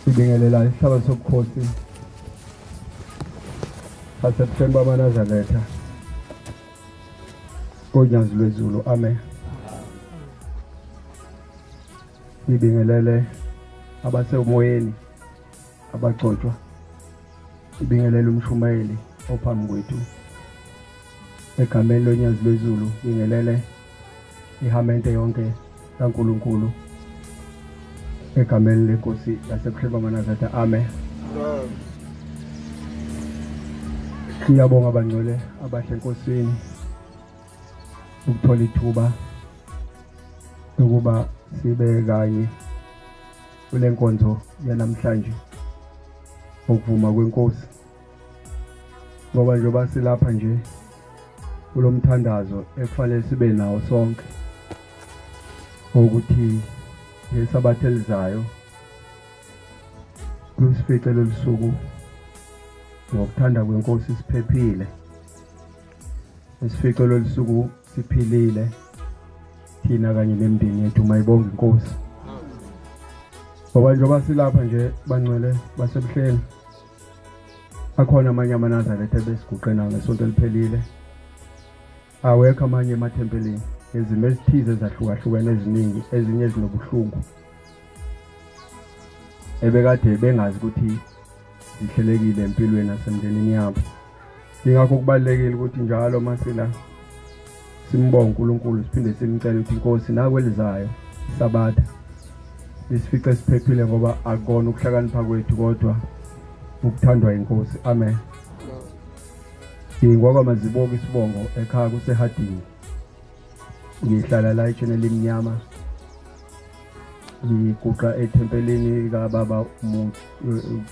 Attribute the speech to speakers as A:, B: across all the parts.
A: Sibingelela isihlalo sobukhosi sasebuhleni bamaNazaretha koNyazi lwezulu. Amen. Sibingelele abasemoyeni abagcotshwa, sibingelele umshumayeli ophambi kwethu egameni loNyazi lwezulu, bingelele ihamente yonke kaNkulunkulu egameni lenkosi yasebuhleni bamaNazaretha. Amen. Ngiyabonga abangcwele abahle enkosini ukuthola ithuba lokuba sibe kanye kule nkonzo yanamhlanje okuvuma kwenkosi, ngoba njengoba silapha nje kulomthandazo ekufanele sibe nawo sonke ukuthi ngesabatha elizayo lusifice lolu suku ngokuthanda kwenkosi siphephile, sifice lolu suku siphilile thina kanye nemindeni yethu. Mayibonge inkosi. Ngoba njengoba silapha nje bangcwele basebuhleni, akhona amanye amaNazaretha ebesiguqe nawo ngesonto eliphelile, awekho amanye emathempelini ngezimo ezithize ezahlukahlukene eziningi, ezinye ezinobuhlungu ebekade bengazi ukuthi zihlelekile empilweni nasemndenini yabo. Ingakho kubalulekile ukuthi njalo masila simbonge uNkulunkulu, siphinde simcele ukuthi inkosi nakwelizayo isabatha lisifice siphephile, ngoba akukona ukuhlakanipha kwethu kodwa ukuthandwa inkosi. Amen. Ngingwakwamazibuko isibongo ekhaya kuseHadini, ngihlala la etsheni elimnyama, ngiguqa ethempelini kababa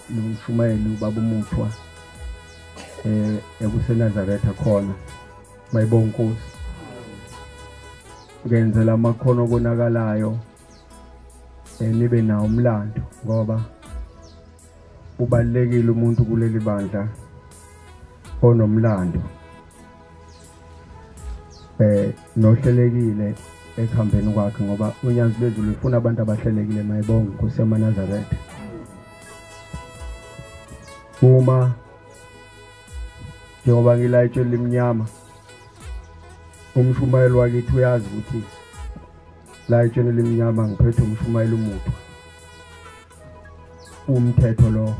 A: umshumayeli ubaba uMuthwa ekuseNazaretha khona. Mayibonge inkosi. Ngenzela amakhono konakalayo nibe nawo umlando, ngoba ubalekile umuntu kuleli bandla onomlando nohlelekile ekuhambeni kwakhe, ngoba uNyazi lwezulu lufuna abantu abahlelekile. Mayibonge inkosi yamaNazaretha. Uma njengoba ngila etsheni limnyama, umshumayeli wakithi uyazi ukuthi la etsheni limnyama ngiphethe umshumayeli uMuthwa, umthetho lo.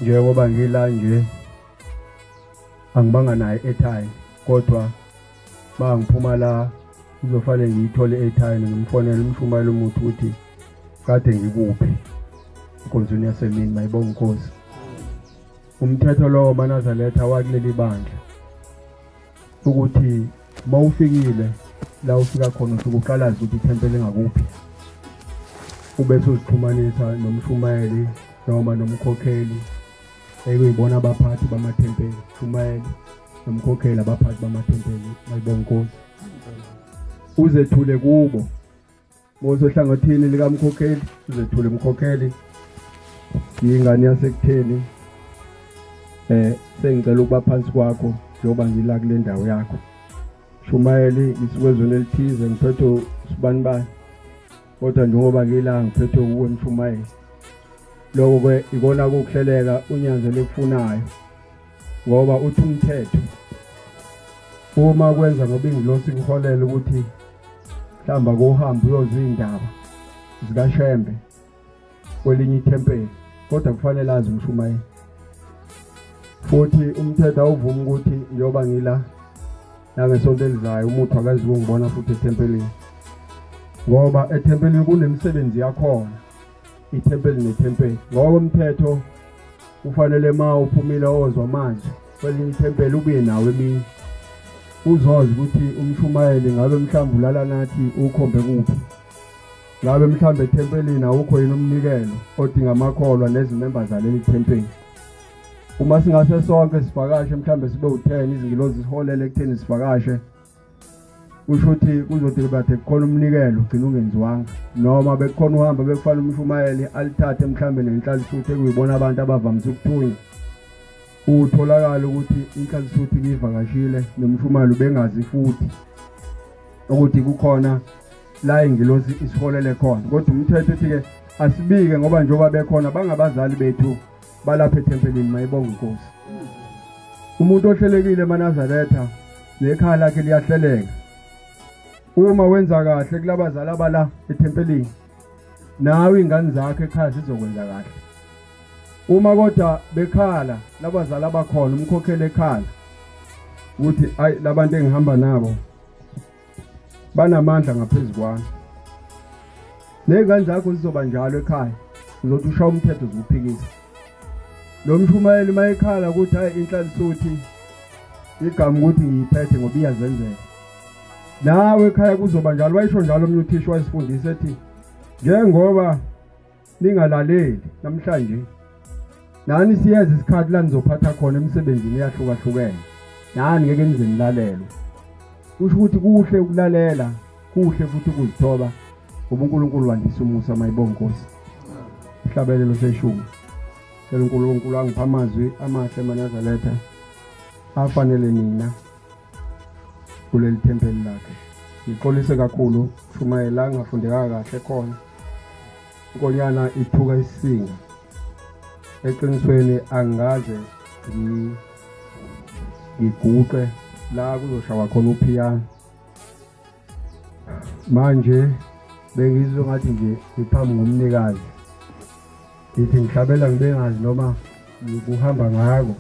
A: Njengoba ngila nje angibanga naye airtime, kodwa bangiphuma la kuzofanele ngiyithole airtime ngimfonele umshumayeli uMuthwa ukuthi kade ngikuphi enkonzweni yasemini. Mayibonge inkosi. Umthetho lowo maNazaretha wakuleli bandla ukuthi mawufikile la ufika khona usuke uqalaza ukuthi ithempeli ngakuphi, ubese uzixhumanisa nomshumayeli noma nomkhokheli ekuyibona abaphathi bamathempeli. Shumayeli nomkhokheli abaphathi bamathempeli. Mayibonge inkosi. Uzethule kubo mosohlangothini likamkhokheli, uzethule umkhokheli, ingane yasekutheni sengicela ukuba phansi kwakho njengoba ngila kule ndawo yakho. Shumayeli ngisuke ezweni elithize ngiphethe sibani bani, kodwa njengoba ngila ngiphethe uwe mshumayeli. Lokho ke ikona ukuhleleka uNyazi lekufunayo, ngoba uthi umthetho uma kwenza ngoba ingilosi kuholela ukuthi mhlamba kuhamba uyozwa indaba zikaShembe kwelinye ithempeli, kodwa kufanele azi umshumayeli. Futhi umthetho awuvumi ukuthi njengoba ngila nangesonto elizayo uMuthwa akazi ukungibona futhi ethempelini, ngoba ethempelini kunemisebenzi yakhona, ithempeli nethempeli. Ngoba umthetho ufanele ma uphumile ozwa manje kwelinye ithempeli ubuye nawe emini, uzozi ukuthi umshumayeli ngabe mhlawumbe ulala nathi ukhombe kuphi, ngabe mhlawumbe ethempelini awukho yini umnikelo odinga amakholwa nezimemba zaleli thempeli. Uma singase sonke sivakashe mhlawumbe sibe u10, izingilozi siholele ekutheni sivakashe, kusho ukuthi kuzothi bathe kukhona umnikelo ugcina ungenziwanga, noma bekukhona uhamba bekufanele umshumayeli alithathe mhlawumbe nenhlalisuthi ekuyibona abantu abavamise ukuthunywa, utholakala ukuthi inhlalisuthi ivakashile nomshumayeli ubengazi futhi ukuthi kukhona la ingilosi isiholele khona. Kodwa umthetho uthi ke Asibike ngoba njengoba bekhona bangabazali bethu balapha ethempelini. Mayibonga inkosi. Umuntu ohlelekile emaNazaretha nekhaya lakhe liyahleleka. Uma wenza kahle kulabazali abala ethempelini, nawe ingane zakhe ekhaya zizokwenza kahle. Uma kodwa bekhala labazali abakhona, umkhokhele ekhala ukuthi ayi labantu engihamba nabo banamandla ngaphezulu kwami. Nezingane zakho zizoba njalo ekhaya, uzothi ushaya umthetho zikuphikisa. Lo mshumayeli mayekhala ukuthi hayi inhlansuthi igama ukuthi ngiyiphethe ngoba iyazenzela, nawe ekhaya kuzoba njalo. Wayisho njalo omnye uthisha wayesifundisa ethi njengoba ningalaleli namhlanje, nani siyeza isikhathi la nizophatha khona emsebenzini eyahlukahlukene, nani ngeke nize nilalelwe. Kusho ukuthi kuhle ukulalela, kuhle futhi ukuzithoba, ngoba uNkulunkulu wandisa umusa. Mayibonga inkosi. Ihlabelelo seshumi. Cela uNkulunkulu angipha amazwi amahle emaNazaretha afanele nina kuleli thempeli lakhe. Ngixolise kakhulu shumayela ngafundeka kahle khona. Inkonyana ithuka isinga. Eqinisweni angaze ngiguqe la kuzoshawa khona uphiyano. Manje bengizwe ngathi nje ngiphambi ngomnikazi, ngithi ngihlabela ngibengazi noma ngikuhamba ngako,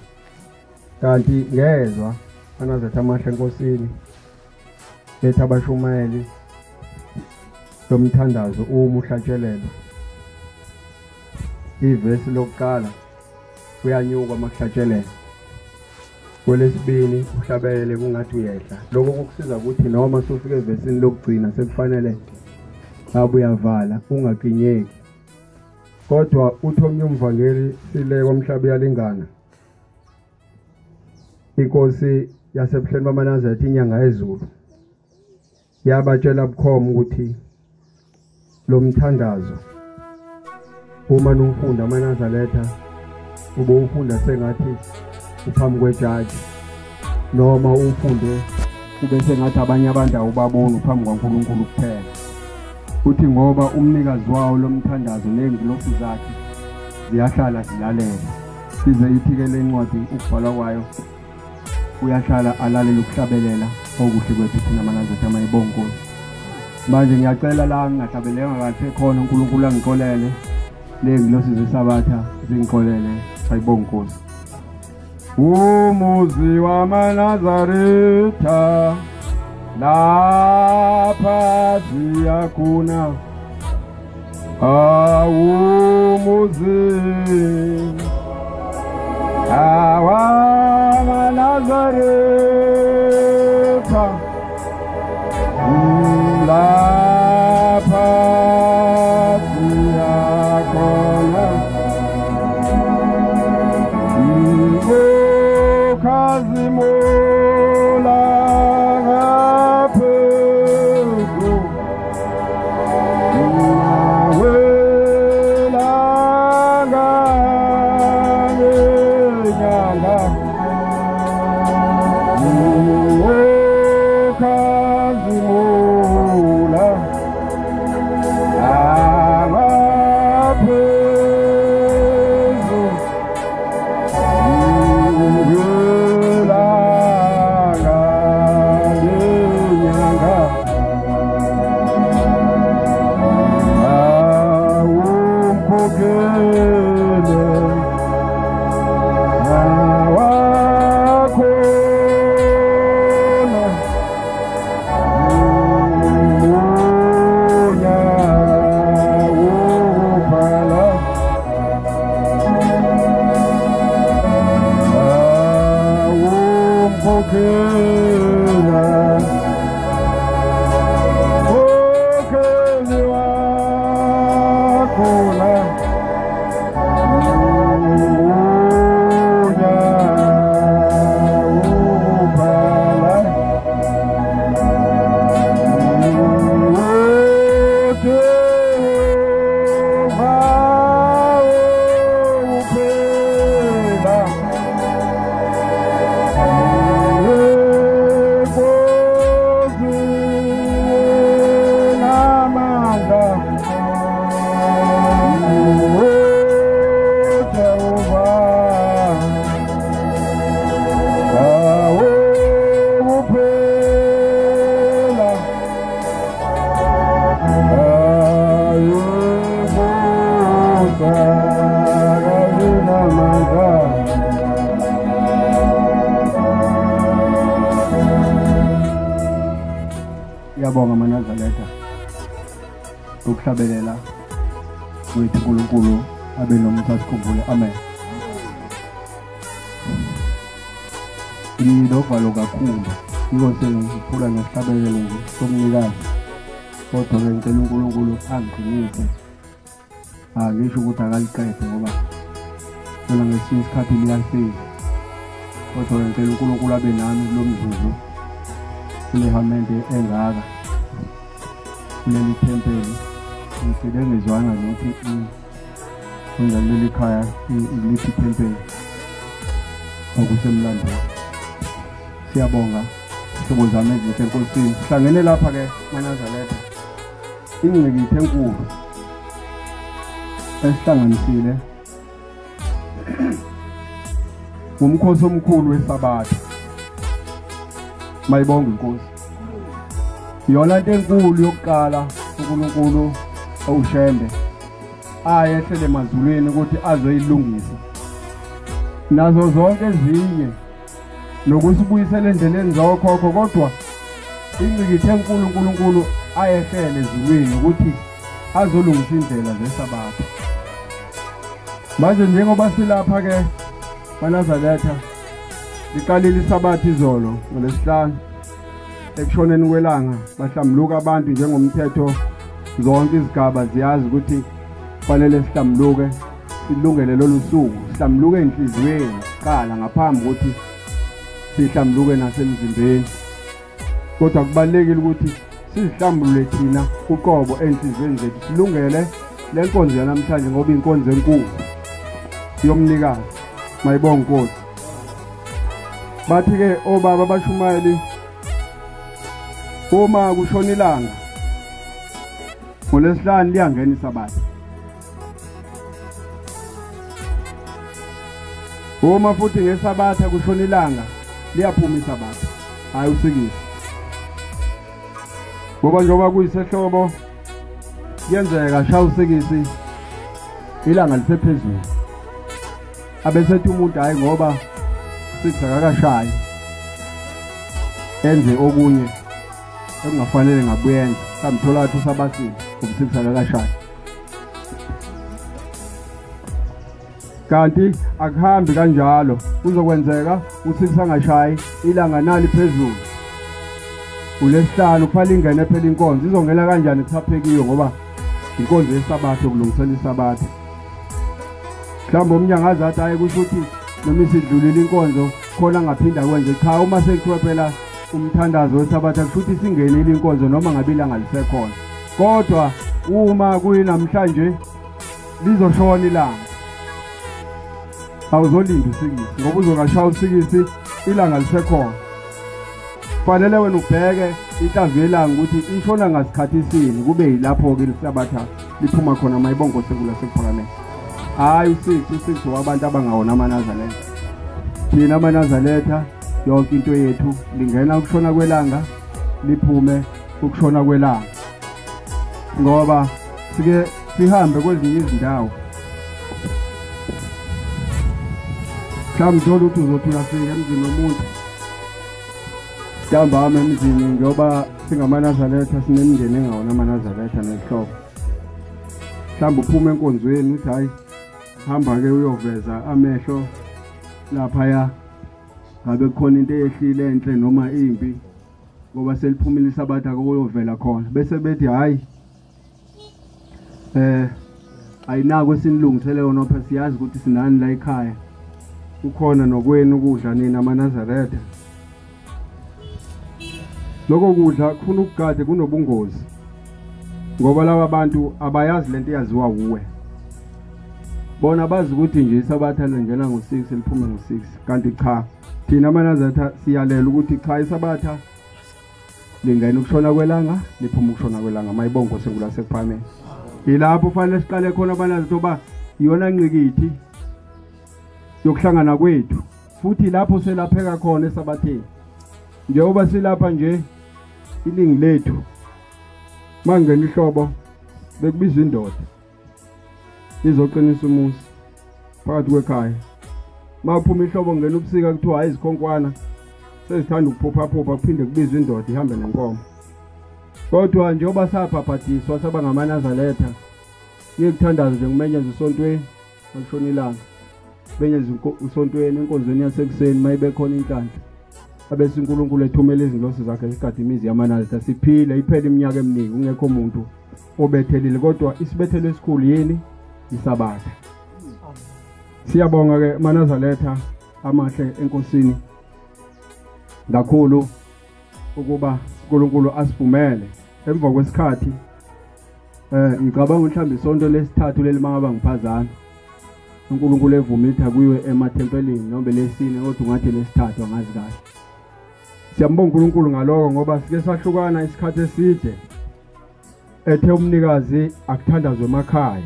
A: kanti ngezwa anazathi amahle enkosini bethi abashumayeli lomthandazo uma uhlatshelelwa ivesi lokuqala kuyanyuka makuhlatshelelwa, kwelesibili uhlabelele kungathi uyehla. Lokho kukusiza ukuthi noma sufika evesini lokugcina sekufanele abe uyavala ungaqinyeki. Kodwa uthi omnye umvangeli sile komhlaba uyalingana, inkosi yasebuhleni bamaNazaretha inyanga yezulu yabatshela bukhoma ukuthi lo mthandazo uma nufunda amaNazaretha ube ufunda sengathi uphambi kwejaji, noma ufunde kube sengathi abanye abantu awubaboni, uphambi kwaNkulunkulu kuphela. Uthi ngoba umnikazi wawo lo mthandazo nezingilosi zakhe ziyahlala zilalela. Size ithi-ke le ncwadi ukubhalwa kwayo uyahlala alalele ukuhlabelela okuhle kwethu thina maNazaretha. Mayibonga inkosi. Manje ngiyacela la ngingahlabeleka kahle khona, uNkulunkulu angixolele, nezingilosi zesabatha zingixolele. Ayibonga inkosi. Umuzi wamaNazaretha lapha siyakhona, awumuzi awamaNazaretha lapha siyakhona, ukhazimula ngaphezulu nawelanga ngenyanga, ukhazimula maNazaretha ukuhlabelela kwethu uNkulunkulu abe nomusa sikhumbule. Amen. Nginovalo kakhulu yiko sengiphula ngesihlabelelo nje somnikazi, kodwa-ke ngicela uNkulunkulu angiqinise. Angisho ukuthi akaliqede ngoba phela ngesinye isikhathi liyafika, kodwa-ke ngicela uNkulunkulu abe nami kulo mzuzu, kule hamente engaka, kuleli thempeli. Ngigcine ngizwanga nokuthi kunjani leli khaya, iliphi ithempeli okusemlandweni. Siyabonga ihlobo zami ezinhle enkosini. Sihlangene lapha-ke maNazaretha, ingqikithi enkulu esihlanganisile ngumkhosi omkhulu weSabatha. Mayibonge inkosi. Iyona nto enkulu yokuqala uNkulunkulu owuShembe ayehlele emazulwini ukuthi azoyilungisa nazo zonke ezinye nokusibuyisela endleleni zokhokho, kodwa ingqikithi enkulu uNkulunkulu ayehlele ezulwini ukuthi azolungisa indlela zeSabatha. Manje njengoba silapha-ke maNazaretha, liqalile iSabatha izolo ngolwesihlanu ekushoneni kwelanga. Bahlambuluka abantu njengomthetho, zonke izigaba ziyazi ukuthi kufanele sihlambuluke, silungele lolu suku, sihlambuluke enhliziyweni kuqala ngaphambi kokuthi sihlambuluke nasemzimbeni. Kodwa kubalulekile ukuthi sizihlambulule thina uqobo enhliziyweni zethu, silungele le nkonzo yanamhlanje ngoba inkonzo enkulu yomnikazi. Mayibonge inkosi. Bathi-ke obaba abashumayeli, uma kushona ilanga ngolwesihlanu liyangena iSabatha. Uma futhi ngeSabatha kushona ilanga liyaphuma iSabatha, hhayi usikisi. Ngoba njengoba kuyisehlobo kuyenzeka shaya usikisi ilanga lisephezulu, abesethi umuntu hhayi ngoba 6 akakashayi enze okunye okungafanele ngabuyenza, mhlawumbe uthola ukuthi usabasile ngoba 6 akakashayi. Kanti akuhambi kanjalo, kuzokwenzeka u6 angashayi ilanga nali phezulu ulesihlanu kufanele ingene phela inkonzo. Izongena kanjani kusaphekiwe ngoba inkonzo yeSabatha yokulungisela iSabatha. Mhlawumbe omnye angaze athi hhayi kusho ukuthi noma isidlulile inkonzo khona angaphinda kwenze. Cha, uma sekuthiwa phela umthandazo weSabatha kusho ukuthi isingenile inkonzo noma ngabe ilanga lisekhona. Kodwa uma kuyinamhlanje lizoshona ilanga, awuzolinda usikisi ngoba uzongashaya usikisi ilanga lisekhona. Kufanele wena ubheke inhlamvu yelanga ukuthi ishona ngasikhathi sini, kube yilapho-ke iSabatha liphuma khona. Mayibonge inkosi sekuphakameni. Hhayi u6 wabantu abangawona amaNazaretha. Thina amaNazaretha yonke into yethu lingena ukushona kwelanga liphume ukushona kwelanga, ngoba sike sihambe kwezinye izindawo mhlawumbe uthole ukuthi uzothi uyafika emzini womuntu ntambama emzini, njengoba singamaNazaretha sinemindeni engawona amaNazaretha nezihlobo. Mhlawumbe uphume enkonzweni uthi hhayi hamba-ke uyoveza amehlo laphaya, ngabe kukhona into eyehlile enhle noma imbi, ngoba seliphumile iSabatha kuyovela khona. Bese bethi hhayi ayinako esinilungisele yona phela, siyazi ukuthi sinani la ekhaya, kukhona nokwenu ukudla nina amaNazaretha. Lokho kudla kufuna ukugade, kunobungozi ngoba laba bantu abayazi lento eyaziwa wuwe. Bona bazi ukuthi nje iSabatha lingena ngo6 liphume ngo6, kanti cha, thina amaNazaretha siyalela ukuthi cha, iSabatha lingena ukushona kwelanga liphuma ukushona kwelanga. Mayibonge inkosi enkulu yasekuphakameni. Yilapho kufanele siqale khona abanazaretha uba iyona ngqikithi yokuhlangana kwethu, futhi lapho selapheka khona eSabatheni. Njengoba silapha nje iningi lethu mangena ihlobo bekubizwa indoda izoqinisa umuzi phakathi kwekhaya. Makuphuma ihlobo ngena ubusika kuthiwa hayi izikhonkwana sezithanda ukuphuphaphupha, kuphinde kubizwe indoda ihambe nenkomo. Kodwa njengoba sabhabhadiswa saba ngamaNazaretha, ngikuthandaza nje ngimenyeze usontweni makushona ilanga, benyeze usontweni enkonzweni yasekuseni mayibe khona inhlanhla, abese uNkulunkulu ethumela izingilosi zakhe zigade imizi yamaNazaretha, siphile iphele iminyaka eminingi kungekho muntu obethelile. Kodwa isibethelo esikhulu yini? Isabatha. Siyabonga ke maNazaretha amahle enkosini kakhulu ukuba uNkulunkulu asivumele emva kwesikhathi. Ngicabanga mhlawumbe isonto lesithathu leli mangaba ngiphazana, uNkulunkulu evumitha kuyiwe emathempelini noma lesine, kodwa ungathi lesithathu angazi kahle. Siyambonga uNkulunkulu ngaloko, ngoba sike sahlukana isikhathi eside ethe umnikazi akuthandazwe emakhaya.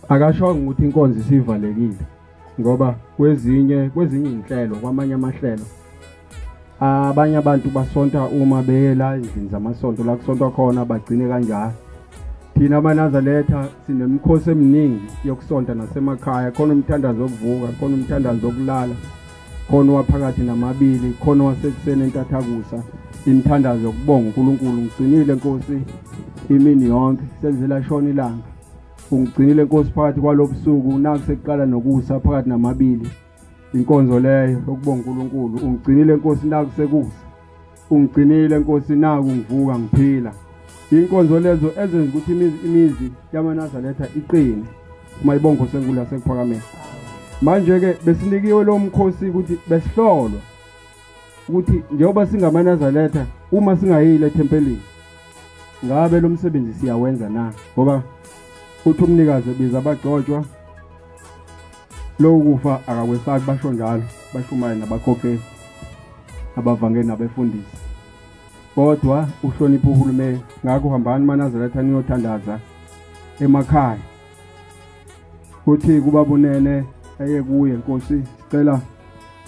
A: Akashongo ukuthi inkonzo isivalekile, ngoba kwezinye inhlelo, kwamanye amahlelo abanye abantu basonta uma beyela endlini zamasonto la kusontwa khona bagcine kanjalo. Thina amaNazaretha sinemikhosi eminingi yokusonta nasemakhaya. Khona umthandazo wokuvuka, khona umthandazo wokulala, khona waphakathi namabili, khona wasekuseni entathakusa, imithandazo yokubonga uNkulunkulu. Ngigcinile Nkosi imini yonke senzela shona ilanga, ungigcinile Nkosi phakathi kwalobusuku, naku sekuqala nokusa phakathi namabili, inkonzo leyo yokubonga uNkulunkulu. Ungigcinile Nkosi naku sekusa, ungigcinile Nkosi naku ngivuka ngiphila. Inkonzo lezo ezenza ukuthi imizi yamaNazaretha iqine mayibongo senkulu yasekuphakameni. Manje ke besinikiwe lo mkhosi ukuthi besihlolwa ukuthi njengoba singamaNazaretha uma singayile ethempelini ngabe lo msebenzi siyawenza na, ngoba uthi umnikazi ebiza abagcotshwa lokufa akakwesabi, basho njalo, bashumayela nabakhokheli abavangeli nabefundisi, kodwa uhlonipha uhulumeni. Ngakho hambani maNazaretha niyothandaza emakhaya. Uthi kuba bunene eye kuye, Nkosi sicela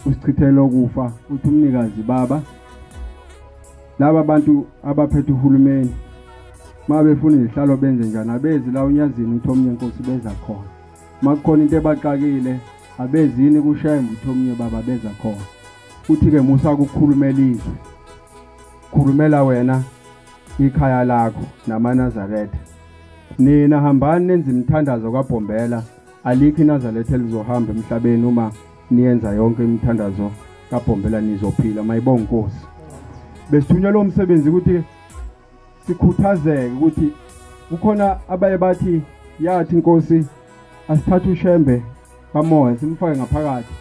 A: usichithele ukufa. Uthi umnikazi, baba laba bantu abaphethe uhulumeni mabefuna izihlalo benze njani? Abezi la unyazini, uthi omnye Nkosi beza khona. Makukhona into ebaxakile abezini kuShembe, uthi omnye baba beza khona. Uthi ke musa ukukhulumela izwe, khulumela wena ikhaya lakho namaNazaretha. Nina hambani nenze imithandazo kaBhombela, alikho iNazaretha elizohamba emhlabeni uma niyenza yonke imithandazo kaBhombela, nizophila. Mayibonga Nkosi. Besithunywa lo msebenzi ukuthi sikhuthazeke ukuthi kukhona abaye bathi yathi Nkosi asithathe uShembe kamoya simfake ngaphakathi,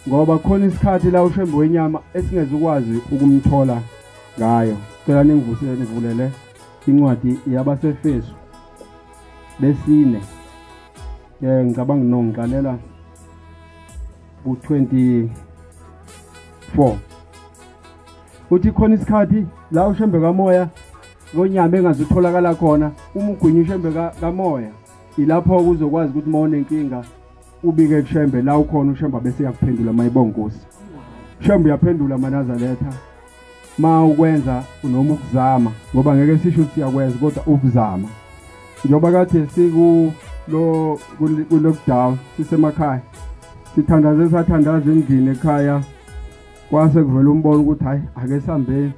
A: ngoba khona isikhathi la uShembe wenyama esingezukwazi ukumthola ngayo. Cela ningivusele nivulele incwadi yabaseFesu besine. Ngicabanga nongiqalela ku-24. Uthi khona isikhathi la uShembe kamoya ngonyama engazutholakala khona. Uma ugwinya uShembe kamoya ilapho uzokwazi ukuthi uma unenkinga ubike kuShembe la ukhona, uShembe bese yakuphendula. Mayibonga Nkosi. Shembe uyaphendula maNazaretha ma ukwenza noma ukuzama, ngoba ngeke sisho ukuthi siyakwenza kodwa ukuzama. Njengoba kade siku lo ku lockdown sisemakhaya sithandaze sathandaza endlini ekhaya, kwase kuvela umbono ukuthi hayi ake sihambe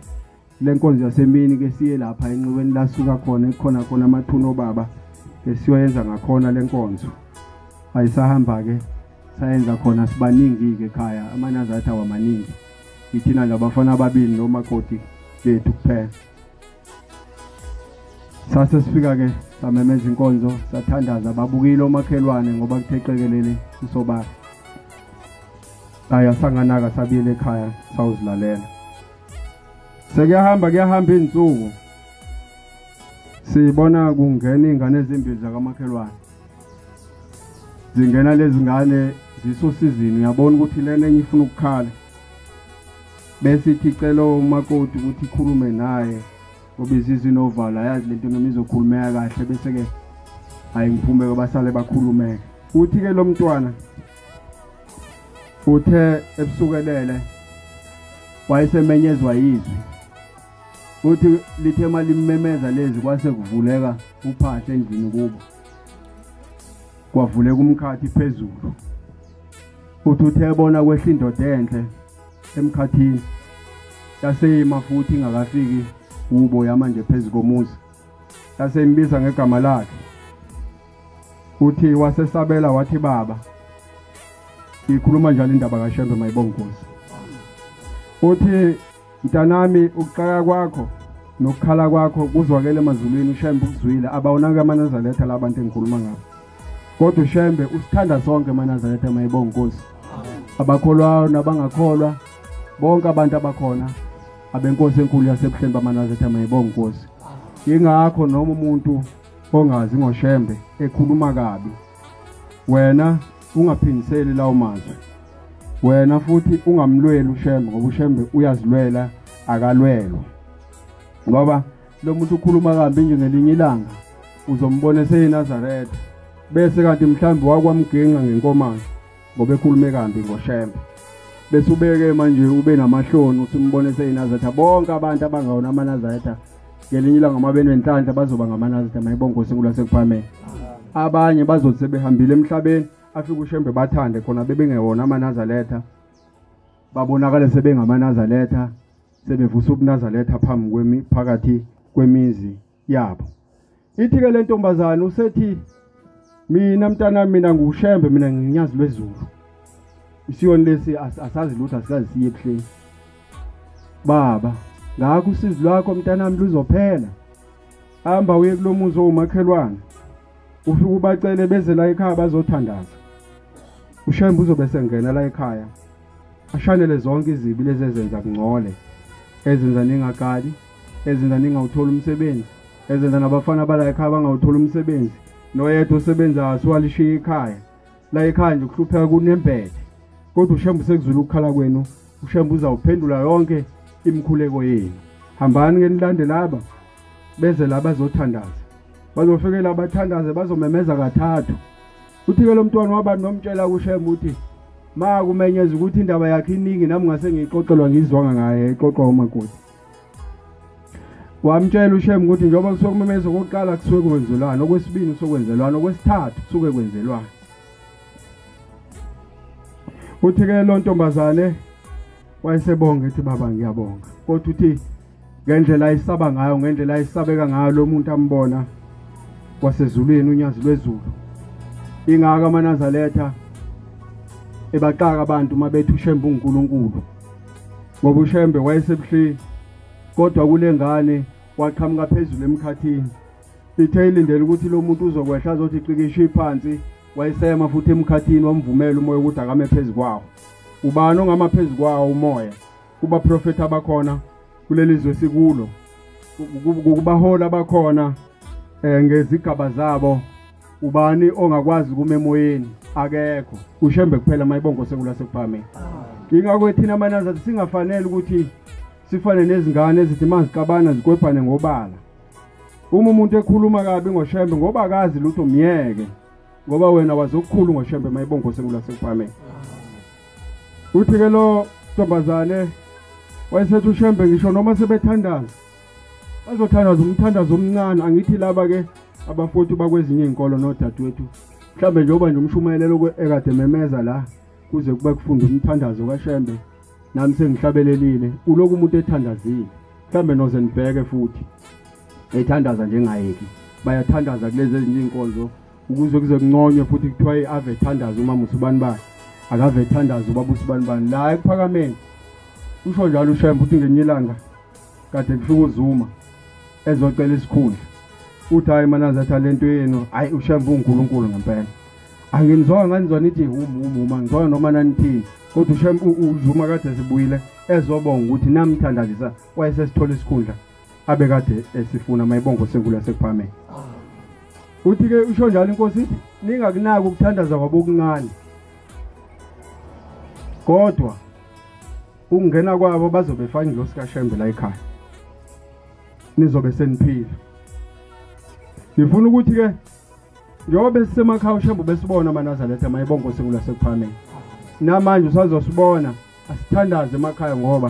A: le nkonzo yasemini ke siye lapha enxiweni lasuka khona ekhona khona amathuna obaba ke siyoyenza ngakhona le nkonzo. Ayisahamba ke sayenza khona, sibaningi ke ekhaya, amaNazaretha wamaningi, ithina nje abafana ababili nomakoti bethu kuphela. Sase sifika ke samemeza inkonzo, sathandaza, babukile omakhelwane ngoba kuthe qekelele usobala. Hayi asanganaka, sabile ekhaya sawuzilalela. Sekuyahamba kuyahamba insuku, sibona kungena ingane ezimbili zakamakhelwane. Zingena lezi ngane zisosizini, uyabona ukuthi lena enye ifuna ukukhala, bese ithi icela umakoti ukuthi ikhulume naye ngoba izizwe inovalo, ayazi lento noma izokhulumeka kahle, bese ke hayi ngiphume basale bakhulumeke. Uthi ke lo mntwana uthe ebusukelele wayesemenyezwa yizwi, uthi lithe malimemeza lezi kwase kuvuleka uphahla endlini kubo, kwavuleka umkhathi phezulu. Uthi uthe bona kwehla indoda enhle emkhathini, yaseyima futhi ingakafiki uboya manje phezu komuzi. Yase imbiza ngegama lakhe. Uthi wasesabela wathi baba. Ikhuluma njalo indaba kaShembe mayibonga Nkosi. Uthi mntanami ukuqaka kwakho nokukhala kwakho kuzwakele emazulwini, uShembe ukuzwile. Abawonake amaNazaretha labantu engikhuluma ngabo. Kodwa uShembe usithanda sonke amaNazaretha mayibonga Nkosi. Abakholwayo nabangakholwa, bonke abantu abakhona abenkosi enkulu yaseBuhleni bamaNazaretha mayibonga Nkosi. Ingakho noma umuntu ongazi ngoShembe ekhuluma kabi, wena ungaphindiseli lawo mazwi. Wena futhi ungamlweli uShembe, ngoba uShembe uyazilwela, akalwelwa. Ngoba lo muntu ukhuluma kabi nje ngelinye ilanga uzombona eseyiNazaretha, bese kanti mhlawumbe wakwamginqa ngenkomane ngoba ekhulume kambi ngoShembe. Bese ubeke manje ube namahloni usumbone eseyiNazaretha. Bonke abantu abangawona amaNazaretha ngelinye ilanga uma benenhlanhla bazoba ngamaNazaretha mayibonga Nkosi enkulu yasekuphakameni. Abanye bazothi sebehambile emhlabeni afike uShembe bathande khona bebengewona amaNazaretha, babonakale sebengamaNazaretha, sebevusa ubuNazaretha phambi kwemi phakathi kwemizi yabo. Ithi ke le ntombazane usethi mina mntanami, mina nguShembe, mina nginyazi lwezulu. Isiyoni lesi asazi lutho, asikaze siye ebuhleni. Baba, ngakho usizi lwakho mntanami luzophela. Hamba uye kulomuzi owumakhelwane, ufike ubacele beze la ekhaya bazothandaza. uShembe uzobe sengena la ekhaya ashanele zonke izibi lezi ezenza kungcole, ezenza ningaqali, ezenza ningawuthola umsebenzi, ezenza nabafana bala ekhaya bangawuthola umsebenzi, noyedwa osebenzayo siwalishiya ikhaya. La ekhaya nje kuhlupheka kunembethe. Kodwa uShembe sekuzula ukukhala kwenu, uShembe uzawuphendula yonke imikhuleko yenu. Hambani ke nilande laba, beze la bazothandaza. Bazofikela abathandaze, bazomemeza kathathu. Uthi ke lo mntwana wabantu nomtshela kuShembe uthi ma kumenyeza ukuthi indaba yakhe iningi, nami ngase ngiyixoxelwa ngizwanga ngaye ixoxwa umakoti. Wamtshela uShembe ukuthi njengoba kusuke kumemeza okokuqala kusuke kwenzelwana, okwesibili kusuke kwenzelwana, okwesithathu kusuke kwenzelwana. Uthi ke lo ntombazane wayesebonga ethi baba ngiyabonga. Kodwa uthi ngendlela ayisaba ngayo, ngendlela ayisabeka ngayo lo muntu ambona wasezulwini unyazi lwezulu. Ingaka amaNazaretha ebaxaka abantu uma bethi uShembe uNkulunkulu, ngoba uShembe wayesebuhleni, kodwa kule ngane waqhamuka phezulu emkhathini. Ithe ilindele ukuthi lo muntu uzokwehla azothi qikishe phansi, wayesema futhi emkhathini, wamvumela umoya ukuthi akame phezu kwawo. Ubani ongama phezu kwawo umoya? Kubaprofeti abakhona kuleli zwe sikulo, kubahola abakhona ngezigaba zabo. Ubani ongakwazi kuma emoyeni? Akekho. uShembe kuphela mayibonga Nkosi enkulu yasekuphakameni. Ingakho thina amaNazaretha singafanele ukuthi sifane nezingane ezithi mazixabana zikwebhane ngobala. Uma umuntu ekhuluma kabi ngoShembe ngoba akazi lutho, myeke, ngoba wena wazokukhulu ngoShembe mayibonga Nkosi enkulu yasekuphakameni. Uthi ke lo ntombazane wayesethi uShembe ngisho noma sebethandaza bazothandaza umthandazo omncane. Angithi laba ke abafowethu bakwezinye izinkolo nodadewethu, mhlambe njengoba nje umshumayelelo ekade memeza la kuze kube kufunda umthandazo kaShembe, nami sengihlabelelile uloku umuntu ethandazile, mhlambe noze nibheke futhi ethandaza njengayeki. Bayathandaza kulezi ezinye inkonzo ukuze kuze kunconywe futhi kuthiwa ave ethandaza umama usubani bani, akave ethandaza ubaba usubani bani. La ekuphakameni usho njalo uShembe uthi ngelinye ilanga kade kufika uZuma ezocela isikhundla, uthi hayi maNazaretha lento yenu, hayi uShembe uNkulunkulu ngempela. Anginizwanga nganizwa nithi hum, angizwanga noma nanithini, kodwa uShembe uZuma kade sibuyile ezobonga ukuthi namthandazisa, wayesesithola isikhundla abekade esifuna mayibonga Nkosi enkulu yasekuphakameni. Uthi ke usho njalo inkosi ithi ningakunaki ukuthandaza kwabo okuncane, kodwa ukungena kwabo bazobe faka ingilosi kaShembe la ekhaya, nizobe seniphila. Ngifuna ukuthi ke njengoba besisemakhaya uShembe besibona amaNazaretha mayibonga Nkosi enkulu yasekuphakameni, namanje usazosibona. Asithandaze emakhaya ngoba